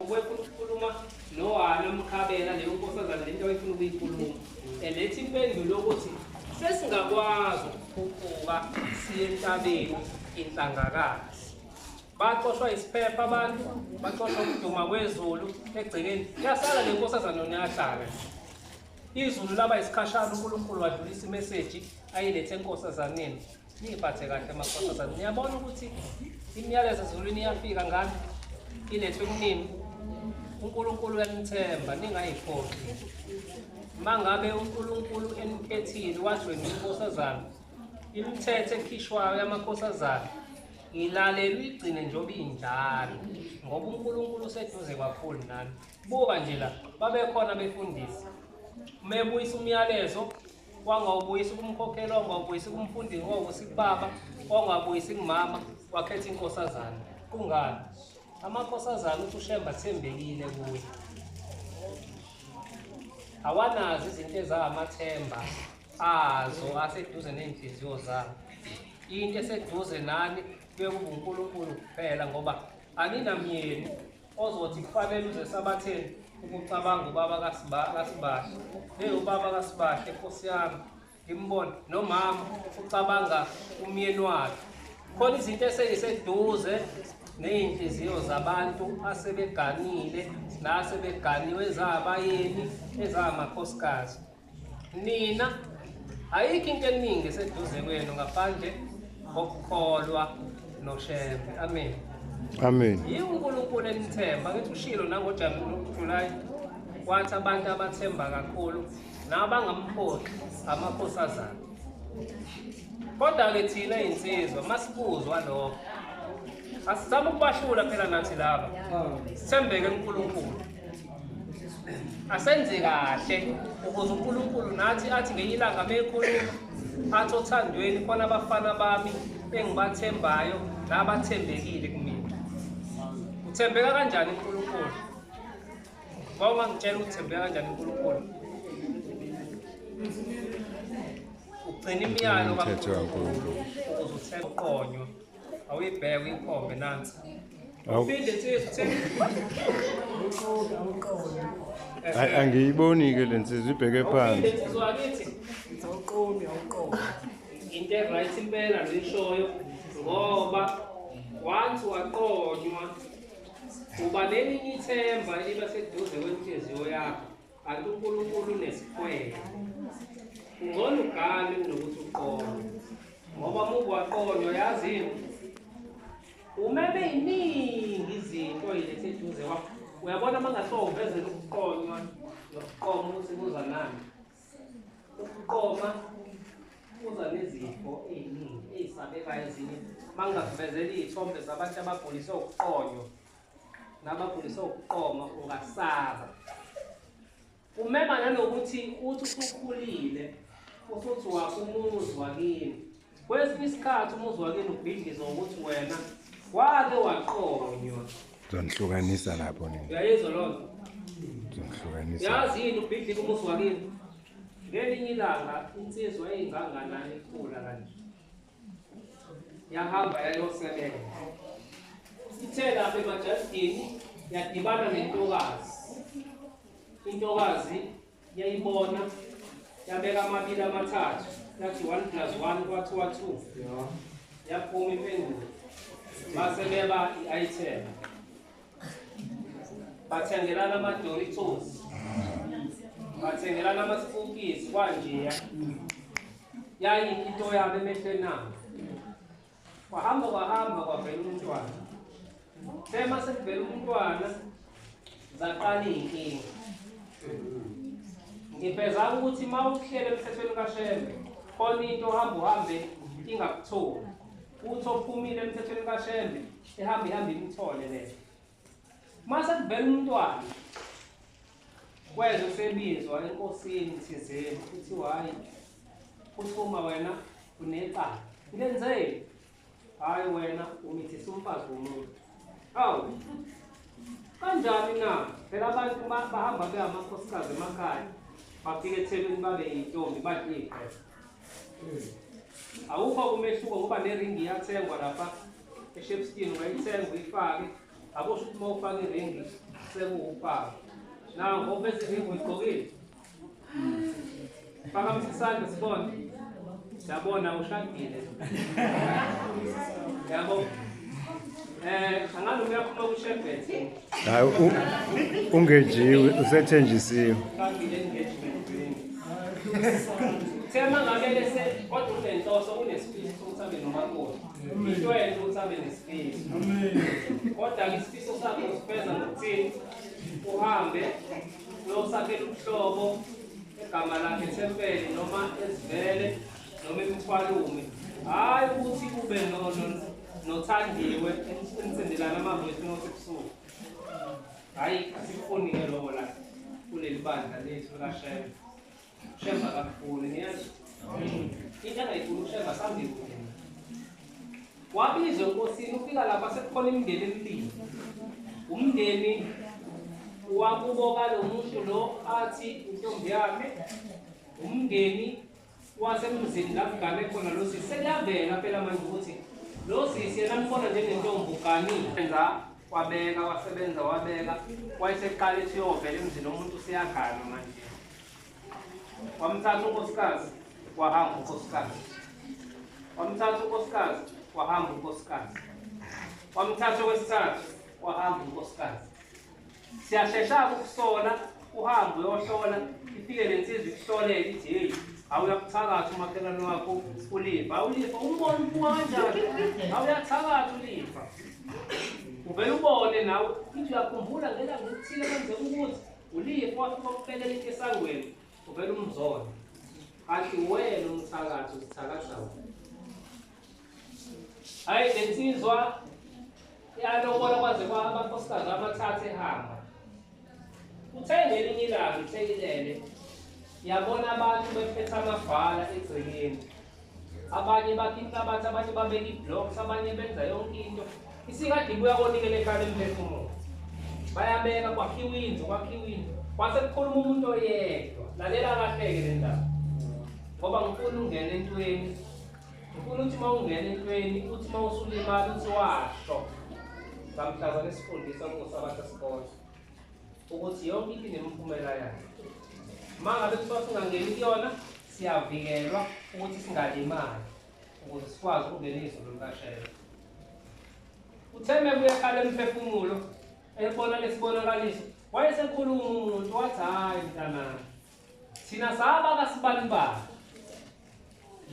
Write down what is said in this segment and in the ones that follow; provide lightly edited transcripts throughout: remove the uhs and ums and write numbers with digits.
Ubefuna ukukhuluma noHana Mkhabela leyo nkosazana lento ayifuna ukuyikhuluma. Eletha impendulo ukuthi sesingakwazi ukukhuphuka siye entabeni inhlangakazi. Baxoshwa isiphepha abantu, baxoshwa ukuduma kwezulu egcekeni. Yasala le nkosazana yona yahlala. Izulu laba isikhashana, uNkulunkulu wadlulisa imeseji ayilethe enkosazaneni. Niyiphathe kahle makhosazana. Niyabona ukuthi imiyalezo ezulwini iyafika ngani? Ilethwe kunini? uNkulunkulu uyanithemba, ningayiphoxi. Mangabe uNkulunkulu enikhethile wathi wena inkosazana, imithetho ekhishwayo yamakhosazana ilalele uyigcine njengoba injalo, ngoba uNkulunkulu useduze kakhulu nani. Buka nje la, babekhona befundisi. Mebuyisa umyalezo, wangawubuyisa kumkhokheli, wangawubuyisa kumfundisi, wangawubuyisa kubaba, wangawubuyisa kumama, wakhetha inkosazana. Kungani? Amakhosazana uthi uShembe athembekile kuye. Awanazo izinto ezamathemba azo aseduze ney'nhliziyo zabo. Into eseduze nani kuye kube uNkulunkulu kuphela, ngoba aninamyeni ozothi kufanele uze esabatheni ukucabanga ubaba kaSibahle. Hey, ubaba kaSibahle, Nkosi yami, ngimbone. Nomama ucabanga umyeni wakhe. Khona izinto eseyiseduze ney'nhliziyo zabantu asebeganile nasebeganiwe ezabayeni ezamakhosikazi. Nina ayikho into eningi eseduze kwenu ngaphandle kokukholwa noShembe. Amen. Amen. Yiwo uNkulunkulu enithemba. Ngithi ushilo nangoJulayi wathi abantu abathemba kakhulu nabangamphoxi amakhosazana. Kodwa-ke thina iy'nsizwa masibuzwa lokho asizame ukubahlula phela nathi laba. Sithembeke kuNkulunkulu. Asenze kahle ukuze uNkulunkulu nathi athi ngelinye ilanga mekhuluma athi othandweni khona abafana bami engibathembayo nabathembekile kumina. Uthembeka kanjani uNkulunkulu? Ngoba ungangitshela uthembeka kanjani uNkulunkulu? Ugcina imiyalo kaNkulunkulu ukuze uthembe uqonywe. Awuyibheke uyikhombe nansi. Hayi, angiyiboni-ke le nsizwa ibheke phansi. Into e-right impela loyishoyo, ngoba once waqonywa uba nelinye ithemba eliba seduze kwenhliziyo yakho, kanti uNkulunkulu unesikhwele. Kungcono ugane kunokuthi uqonywe, ngoba uma ukwaqonywa yazini umeme iningi izinto oyilethe eduze kwakho. Uyabona uma ngase uvezele ukuqonywa nokuqoma ukuthi kuza nani. Ukuqoma kuza nezifo ey'ningi ey'sabekayo ezinye. Uma ngingakuvezela iy'thombe zabantu abaguliswe ukuqonywa nabaguliswe ukuqoma, ungasaba. Umema nanokuthi uthi usukhulile usuthi wakho umuzi wakini. Kwesinye isikhathi umuzi wakini ubhidlizwa ukuthi wena wake waqonywa. Ngizonihlukanisa lapho nina. Uyayizwa loo nto? Ngizonihlukanisa. Yazi yini ubhidlika umuzi wakini? Ngelinye ilanga insizwa eyinganganani ikhula kanje yahamba yayosebenza. Ithe lapha emajardini yadibana nentokazi. Intokazi yayibona yabeka amabili amathathu, yathi 1 + 1 kwathiwa 2. Yaphuma impendulo. Base beba i-item. Bathengelana ama-Doritos, bathengelana ama-spookies kwanjeya. Yayi into yabo emehlweni abo. Kwahamba kwahamba kwavela umntwana. Sema sekuvela umntwana zaqala iy'nkinga. Ngiveza ukuthi uma uhlele emthethweni kaShembe khona into ohamba uhambe ingakutholi. Uthi ophumile emthethweni kaShembe ehambe ihambe imthole leyo. Mase kuvela umntwana kwezwe sebizwa enkosini thizeni kuthiwa hayi uthuma wena unecala. Ngenzeni? Hayi wena umithisa umfazi womuntu. Hawu kanjani na? Phela abantu bahamba beyamakhosikazi emakhaya, bafike eThekwini babe yintombi badle iqhele. Awukho umehluko ngoba neringi iyathengwa lapha eShepstone, ungayithenga uyifake. Akusho ukuthi uma ufaka iringi sekuwuphawu. Nangu oveza iringi uyigqokile. Phakamisa isandla sibone. Siyabona ushadile. Yabo. Angani uyaphuma kuShepherds. Hayi ungejiwe usethenjisiwe. Engagement ring. Thema ngabe lese kodwa unenhloso unesifiso sokuthi abe nomakoti. Into enhle ukuthi abe nesifiso. Kodwa isifiso sakho usifeza ngokuthini? Uhambe uyosakhela ubuhlobo egama lakhe ethempeli noma ezivele noma emthwalume. Hayi ukuthi ube nothandiwe enisendelana amavoice note ebusuku. Hayi asikufuni-ke loko la kuleli bandla lethu likaShembe. Shembe akakufuni, niyazi? Into angayifuni uShembe asambe kude. Wabizwa enkosini, ufika lapha sekukhona imindeni emibili. Umndeni wakubo kalo muntu lo athi intombi yakhe, umndeni wasemzini la kugane khona lo sisi. Sekuyavela phela manje ukuthi lo sisi yena mbona njengentombi uganile. Enza wabeka wasebenza wabeka wayeseqala ethi uyovela emzini womuntu useyagana manje. Wamthatha unkosikazi wahamba unkosikazi. Wamthatha unkosikazi wahamba unkosikazi. Wamthatha okwesithathu wahamba unkosikazi. Siyashesha ukusola uhambe uyohlola ifike le nsizwa ikuhlolele ithi hey awuyakuthakatha umakhelwane wakho ulifa. Awulifa umbone ubuka kanjani? Awuyathakatha ulifa. Uvele ubone nawe ithi uyakhumbula ngelanga elithile kwenzeka ukuthi ulifa wafika ukuphelela into esangweni uvele umzona. Kanti wena umthakathi uzithakatha wena. Hayi le nsizwa yalobola kwaze kwabankosikazi abathathu ehamba. Uthe ngelinye ilanga ithe ilele yabona abantu bephethe amabhala egcekeni. Abanye bakha inhlabathi, abanye babeka i-blocks, abanye benza yonke into. Isikade ibuya konikela ekhaya lemphefumulo. Bayabeka kwakhiwa indlu, kwakhiwa indlu. Kwase kukhuluma umuntu oyedwa. Lalela kahle-ke le ndaba. Ngoba ngifuna ungene entweni. Ngifuna ukuthi uma ungena entweni, uthi uma usulimala uthi washo. Ngamhlazane sifundisa kusabatha sikole ukuthi yonke into inemiphumela yayo. Uma ngabe kuthiwa singangeni kuyona, siyavikelwa ukuthi singalimali ukuze sikwazi ukungena izulu likaShembe. Uthe mebuya ekhala emphefumulo ebona lesibonakaliso, wayesekhuluma umuntu wathi hhayi mntanami, thina saba kasibalibali.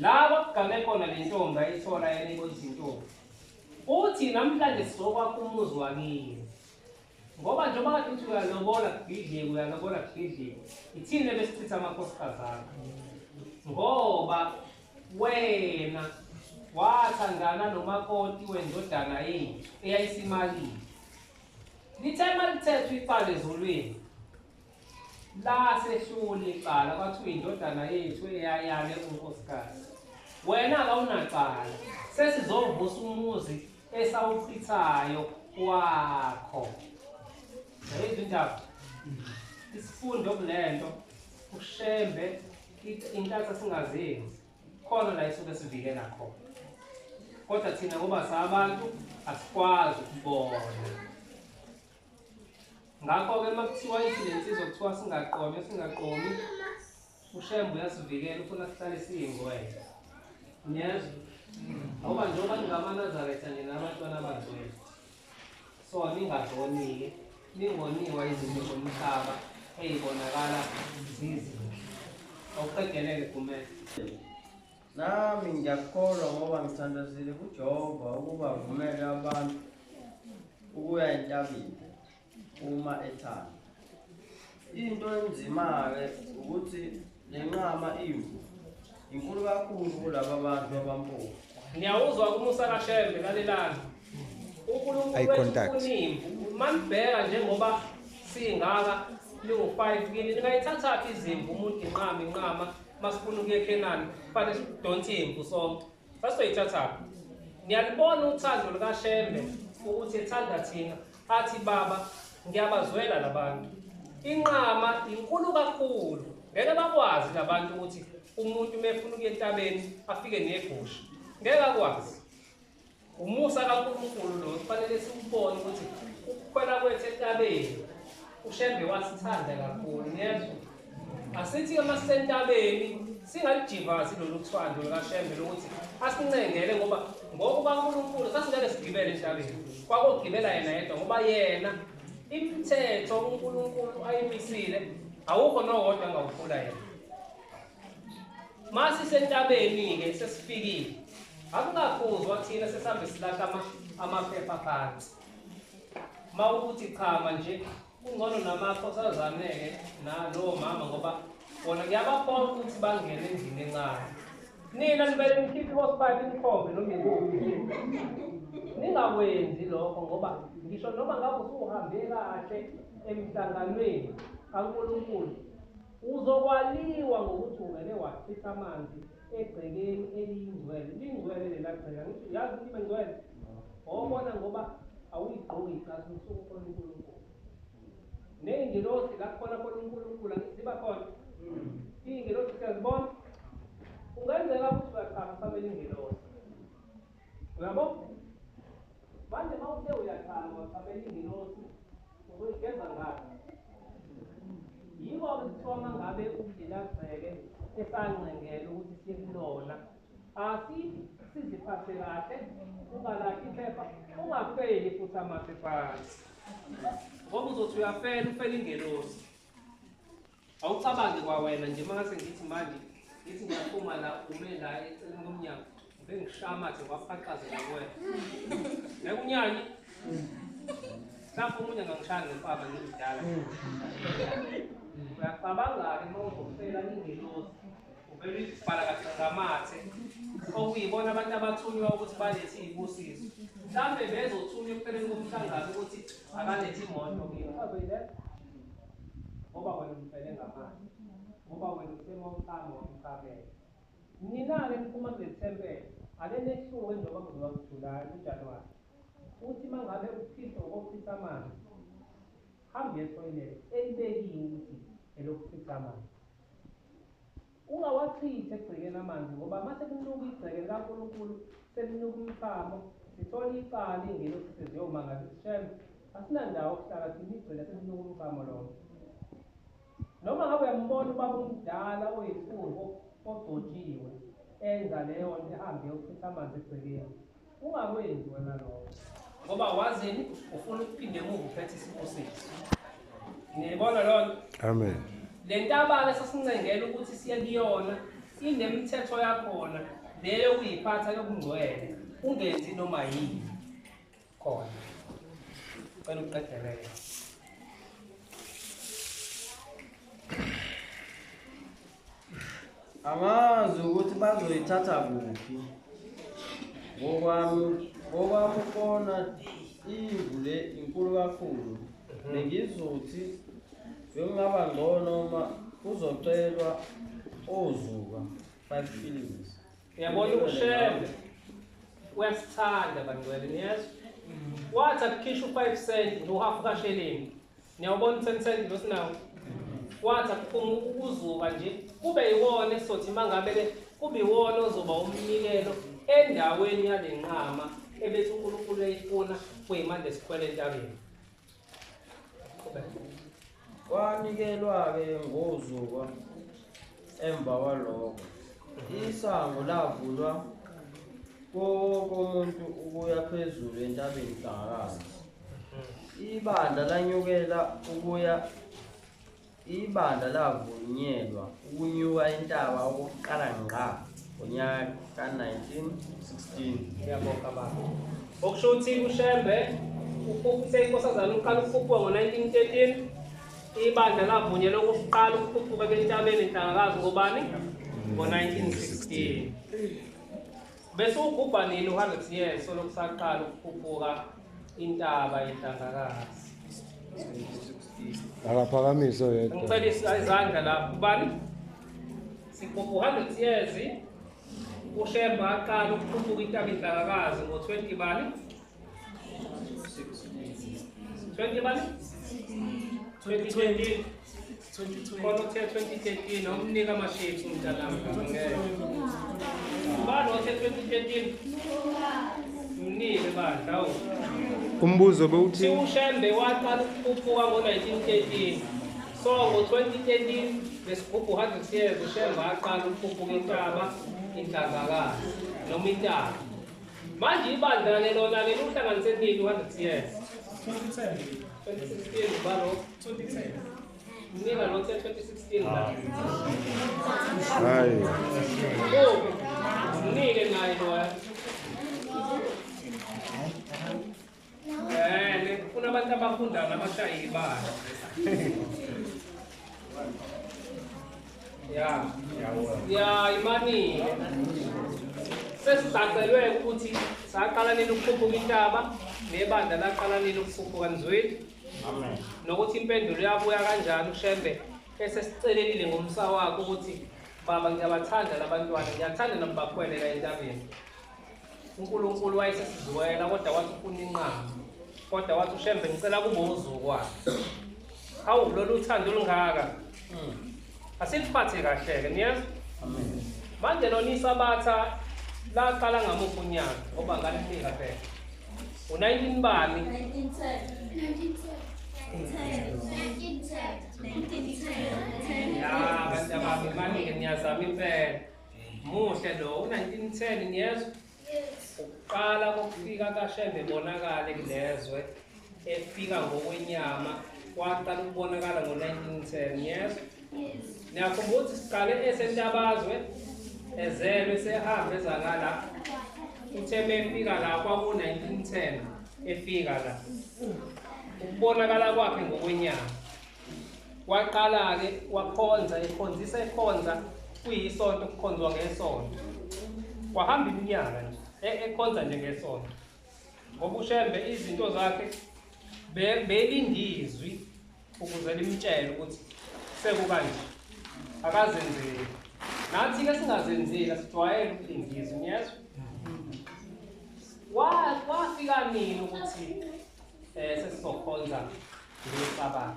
La kwakugane khona le ntombi ayithola yena izintombi. Uthi namhlanje sizokwakha umuzi wakini. Ngoba njengoba kade uthi uyalobola kubhidlike, uyalobola kubhidlike, ithini ebesichitha amakhosikazi akho? Ngoba wena wathandana nomakoti wendodana yethu eyayisimalile. Lithe malithethwa icala ezulwini, lasehlula icala kwathiwa indodana yethu eyayale unkosikazi. Wena kawunacala, sesizovusa umuzi esawuchithayo wakho. Yayizwa indaba? Isifundo kulento uShembe intatha singazenzi khona la isuke sivikela khona. Kodwa thina ngoba sabantu asikwazi ukubona. Ngakho-ke uma kuthiwa ithi le nsizwa kuthiwa singaqomi singaqomi, uShembe uyasivikela ufuna sihlale siyingwele. Niyezwa? Ngoba njengoba ningamaNazaretha nje nabantwana abangcwele. So ningazoni-ke, ningoniwa izinto zomhlaba ey'bonakala zizinhle. Awuqedelele Gumede. Nami ngiyakholwa ngoba ngithandazile kuJehova ukuba avumele abantu ukuya entabeni uma ethanda. Into enzima-ke ukuthi le nqama imvu inkulu kakhulu kulaba bantu abampofu. Niyawuzwa kumusa kaShembe, lalelani. uNkulunkulu Eye wethu contact. ufuna imvu. Uma nibheka njengoba singaka lingu-5 kini, ningayithathaphi izimvu umuntu inqama inqama masifuna ukuya eKhenani kufanele sidonse imvu sonke. Sasizoyithathaphi? Niyalibona uthando lukaShembe ukuthi ethanda thina athi baba ngiyabazwela labantu. Inqama inkulu kakhulu. Ngeke bakwazi labantu ukuthi umuntu uma efuna ukuya entabeni afike negusha. Ngeke akwazi. Umusa kaNkulunkulu lo kufanele siwubone ukuthi Ukukhwela kwethu entabeni uShembe wasithanda kakhulu, niyezwa? Asithi uma sisentabeni singalijivazi lolu thwando lukaShembe lokuthi asincengele, ngoba ngokuba uNkulunkulu sasingeke sigibele entabeni, kwakogibela yena yedwa, ngoba yena imithetho uNkulunkulu ayimisile awukho nowodwa angawuphula yena. Masisentabeni-ke sesifikile, akungaphuzwa thina sesihambe silahla amaphepha phansi. Ma ukuthi chama nje kungcono namakhosazane-ke nalowo mama, ngoba bona kuyabaphoqa ukuthi bangene endlini encane. Nina nibele nikhiphe i-hosepipe nikhombe noma ikuphi. Ningakwenzi lokho, ngoba ngisho noma ngabe usuhambe kahle emhlanganweni kaNkulunkulu, uzokwaliwa ngokuthi ungene wachitha amanzi egcekeni eliyingcwele. Lingcwele lela gceke, angithi yazi ukuthi ngcwele. Obona ngoba awuyigqoki icathulo usuke ukhona uNkulunkulu. Ney'ngelosi la kukhona khona uNkulunkulu angithi ziba khona. Iy'ngelosi siyazibona. Kungenzeka ukuthi uyachama usamele ingelosi. Uyabo? Manje uma uthe uyachama wachamela ingelosi, uzoyigeza ngani? Yiko-ke kuthiwa uma ngabe ukulela gceke esancengela ukuthi siye kulona, siziphathe kahle, ungalahli iphepha, ungafeli futhi amathe phansi. Ngoba uzothi uyafela, ufela ingelosi. Awucabangi kwawena nje uma ngase ngithi manje ngithi ngiyaphuma la ume la eceleni komnyango, ngibe ngishaya amathe ngiwafaqazela kuwena. Ngeke unyanye. Mhlawumbe omunye angangishaya ngempama ngimdala. Uyacabanga-ke uma uzofela ingelosi, uvele uyibhala kahle ngamathe, okuyibona abantu abathunywa ukuthi balethe iy'busiso. Mhlawumbe bezothunywa ekupheleni komhlangano ukuthi akalethe imoto kimi. Bazoyiletha? Ngoba wena umfele ngamathe, ngoba wena uthe uma uchama wamchamela. Nina-ke niphuma kuleli thempeli, ake nehluke njengoba kuzoba kuJulayi, kuJanuwari. Uthi uma ngabe uphihla ngokuchitha amanzi, hambe ethoyilethi elibekiwe ukuthi elokuchitha amanzi. Ungawachithi egcekeni amanzi, ngoba uma sekunuka igceke likaNkulunkulu, selinuka umchamo, sithola icala iy'ngelosi seziyomanga zithi Shembe, asinandawo okuhlala thina, igceke selinuka umchamo lona. Noma ngabe uyambona ubaba omdala oyisifundvo ogcotshiwe enza leyo nto, ehambe yokuchitha amanzi egcekeni, ungakwenzi wena lokho, ngoba wazini ufuna ukuphinda emuva uphethe isibusiso. Niyayibona leyo nto? Amen. Le ntaba-ke sasincengela ukuthi siye kuyona inemithetho yakhona leyo yokuyiphatha yobungcwele, ungenzi noma yini khona. Cela uqedelele. Angazi ukuthi bazoyithatha kuphi. Ngokwami ukubona imvu le inkulu kakhulu. Bengizothi bekungaba ngcono uma kuzocelwa ozuka 5 shillings. Uyabona uShembe uyasithanda bangcwele, niyezwa? Wathi akukhishwa u-5 cent nohafu kasheleni. Niyawubona u-10 cent lo sinawo? Wathi akuphuma uzuka nje kube yiwona esizothi uma ngabe-ke kube iwona ozoba umnikelo endaweni yale nqama ebethi uNkulunkulu eyifuna kuyimanje sikhwele entabeni. Kwanikelwa-ke ngozuka emva kwalokho. Isango lavulwa kuwo wonke umuntu ukuya phezulu entabeni iNhlangakazi. Ibandla lanyukela ukuya ibandla lavunyelwa ukunyuka intaba okokuqala ngqa ngonyaka ka-1916. Ngiyabonga baba. Okusho ukuthi uShembe ukhuphuse inkosazana uqala ukukhuphuka ngo-1913. Ibandla lavunyelwa okokuqala ukukhuphuka entabeni iNhlangakazi ngobani? Ngo-1916. Bese ugubha nini u-100 years solokhu saqala ukukhuphuka intaba iNhlangakazi? Akaphakamise oyedwa. Ngicela izandla lapho. Ubani? Sigubha u-100 years uShembe aqala ukukhuphuka intaba iNhlangakazi ngo-20 bani? 20 bani? 2020. Khona uthe 2013, awumnika ama-shapes umntanami ngeke. Ubani othe 2013? Mnike bandla, awu. Umbuzo bewuthi uShembe waqala ukukhuphuka ngo-1913. So ngo-2013 besigubhu 100 years uShembe aqala ukukhuphuka intaba inhlangakazi noma intaba. Manje ibandla-ke lona-ke luhlanganise nini 100 years? 2010. 2016 ubalo? 2010. Mnika lo 2016 la. Hayi. Oh, mnike naye loya. Kufuna abantu abafundayo nabashaye ibala. Ya. Ya imani. Sesicacelwe ukuthi saqala nini ukukhuphuka intaba nebandla laqala nini ukukhuphuka nizwile. Amen. Nokuthi impendulo yabuya kanjani uShembe esesicelelile ngomsa wakhe ukuthi baba ngiyabathanda labantwana, ngiyathanda nokubakhwelela entabeni. uNkulunkulu wayesesizwela kodwa wathi ufuna inqaba. Kodwa wathi uShembe ngicela kube uzukwana. Hawu lolu thando olungaka. Asiliphathe kahle ke niyezwa? Amen. Manje lona isabatha laqala ngamuphi unyaka ngoba ngalifika phela. U19 bani? 1910. 1910. Ya abantu abami manje niyazama impela. Muhle lo u1910 niyezwa? Yes. Ukuqala kokufika kaShembe bonakale kulezwe efika ngokwenyama waqala ukubonakala ngo1910 niyezwa? Yes. Niyakhumbula ukuthi siqale esentabazwe ezelwe sehambe ezangala uthe efika la kwaku-1910 efika la ukubonakala kwakhe ngokwenyama waqala-ke wakhonza ekhonzisa ekhonza kuyisonto kukhonzwa ngesonto wahamba iminyaka nje ekhonza nje ngesonto ngoba uShembe izinto zakhe belindizwi ukuze limtshele ukuthi sekukanje akazenzeli. Nathi-ke singazenzeli asijwayele ukulingizwa niyezwa? Wafika nini ukuthi sesizokhonza ngesabatha?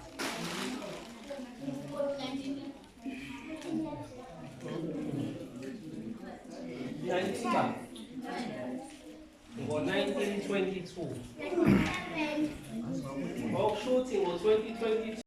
Ngo-1922. Okusho ukuthi ngo-2022